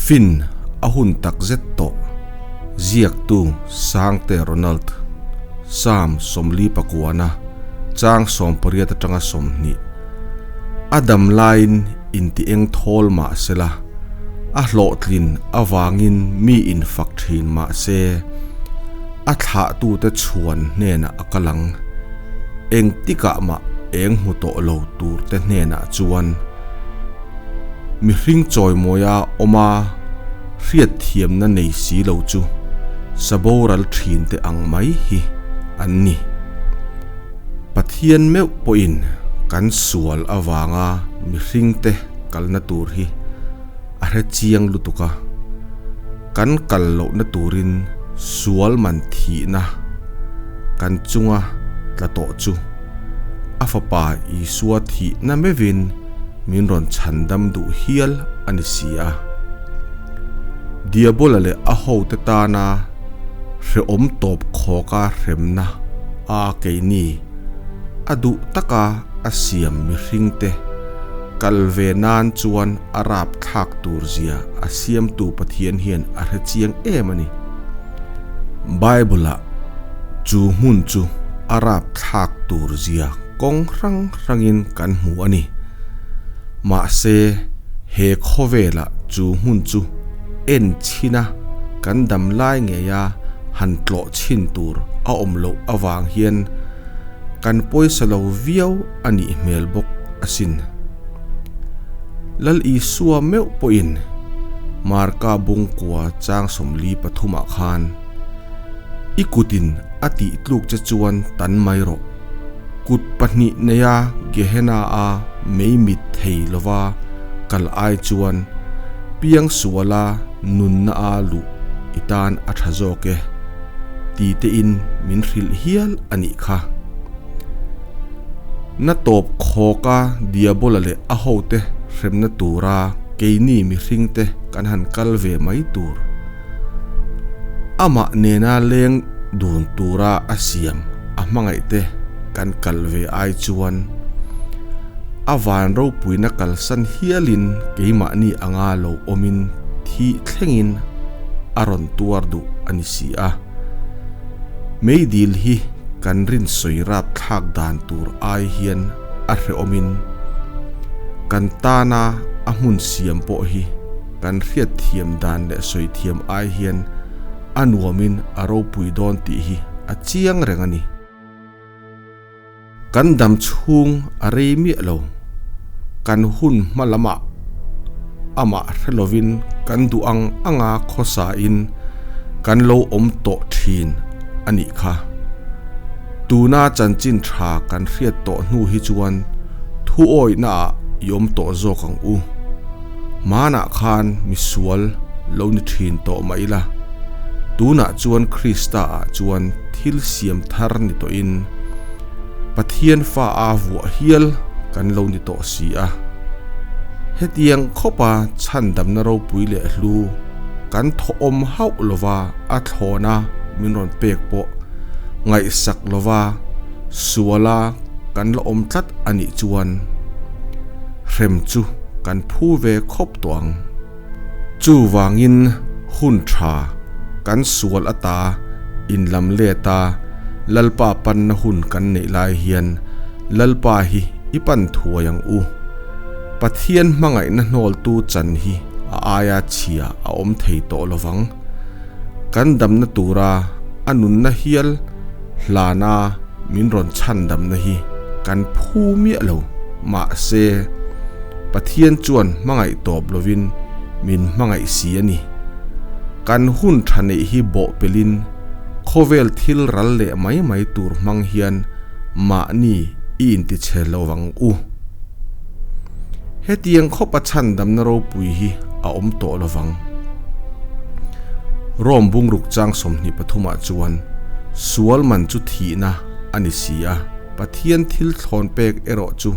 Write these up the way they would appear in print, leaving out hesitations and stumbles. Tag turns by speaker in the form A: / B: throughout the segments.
A: Fin a hun takzet tawh. Ziaktu Sangte Ronald, Psalm 49, chang 18 atanga 20. A dam laiin inti eng thawl mah sela, a hlawhtlin avangin mi infak thin mah se, a thlahtute chhuan hnenah a kal ang. Engtikah mah eng hmu tawh lo turte hnenah chuan mihring chawimawia awma hriatthiamna nei si lo chu saboral thinte ang mai hi an ni. Pathian meuh pawhin kan sual avanga mihringte kalna tur hi a hre chiang lutuk a, kan kal lohna turin sual man thihna kan chunga tla tawh chu a Fapa Isua thihna meuhin min rawn chhandam duh hial a ni si a. Diabola leh a hote tana hrehawm tawp khawka hremna a keini a duh taka a siam mihringte kal ve nan chuan a rap thlak tur zia a siamtu Pathian hian a hre chiang em a ni. Bible-ah chu hmun chu a rap thlak tur zia kawng hrang hrangin kan hmu a ni. Mahse, he khawvelah chu hmun chu en chhin a, kan dam lai ngeia han tlawh chhin tur a awm loh avang hian kan pawisa lo viau a nih hmel bawk asin. Lal Isua meuh pawhin Marka bungkua chang 43 ah khan, I kutin a tih tluk che chuan tan mai rawh. Kut pahnih neia Gehenna a mei mit thei lova kal ai chuan piang suala nunna a luh i tan a tha zawk e, ti tein min hrilh hial a nih kha. Na tawp khawka Diabola leh a hote hremna tura keini mihringte kan han kal ve mai tur. Amah nena leng dun tura a siam a hmangaihte kan kal ve ai chuan a van ropuina kalsan hialin keimahni anga lo awmin thih thlengin a rawn tuar duh a ni si a. Meidil hi kan rin sawi rap thlak dan tur ai hian a hrehawmin kan tana a hmun siam pawh hi kan hriatthiam dan leh sawi thiam ai hian a nuamin a ropui dawn tih hi a chiang reng a ni. Kan dam chhung a rei miah lo. Kan hun hma lamah amah hre lovin kan duh ang anga khawsain kan lo awm tawh thin a nih kha. Tuna chanchin tha kan hriat tawh hnu hi chuan thuawihnaah i awm tawh zawk ang u. Hmanah khan misual lo ni thin tawh mah ila, tunah chuan Krista-ah chuan thil siam thar ni tawhin Pathian fa a vuah hial kan lo ni tawh si a. Hetiang khawpa chhandamna ropui leh hlu kan thawhawm hauh lova a thlawna min rawn pek pawh ngaihsak lova suala kan la awm tlat a nih chuan, hrem chu kan phu ve khawp tawh ang. Chuvangin hun tha kan sual ata inlam let a, Lalpa panna hun kan neih lai hian Lalpa hi i pan thuai ang u. Pathian hmangaihna hnawltu chan hi a aia chhia a awm thei tawh lovang. Kan damna tura a nunna hial hlana min rawn chhandamna hi kan phu miah lo. Mahse, Pathian chuan hmangaih tawp lovin min hmangaih si a ni. Kan hun tha neih hi bawh pelin khawvel thil ral leh mai mai tur hmang hian mahni i intichhe lo ang u. Hetiang khawpa chhandamna ropui hi a awm tawh lovang. Rome bungruk chang 23 ah chuan sual man chu thihna a ni si a, Pathian thil thlawn pek erawh chu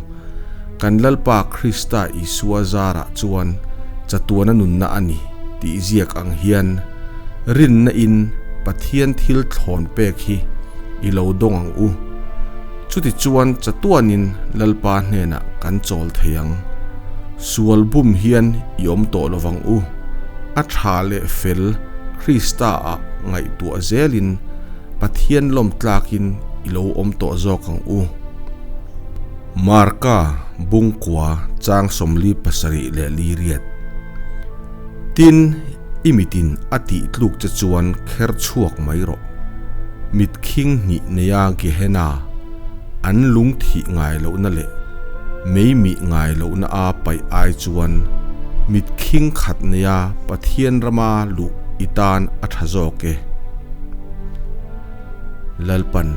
A: kan Lalpa Krista Isua zarah chuan chatuana nunna a ni tih ziak ang hian rinna in Pathian thil thlawn pek hi i lo dawng ang u. Chutichuan chatuanin Lalpa hnenah kan chawl thei ang. Sual bum hian i awm tawh lovang u. A tha leh fel Krista ah ngaihtuah zelin Pathian lawm tlakin i lo awm tawh zawk ang u. Marka bungkua chang 47 leh liriat. Tin, i mitin a tih tluk che chuan kher chhuak mai rawh. Mit khing hnih neia Gehenna, an lung thih ngai lohna leh mei mih ngai lohna a paih ai chuan mit khing khat neia Pathian rama luh i tan a tha zawk e. Lalpan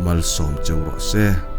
A: malsawm cheu rawh se.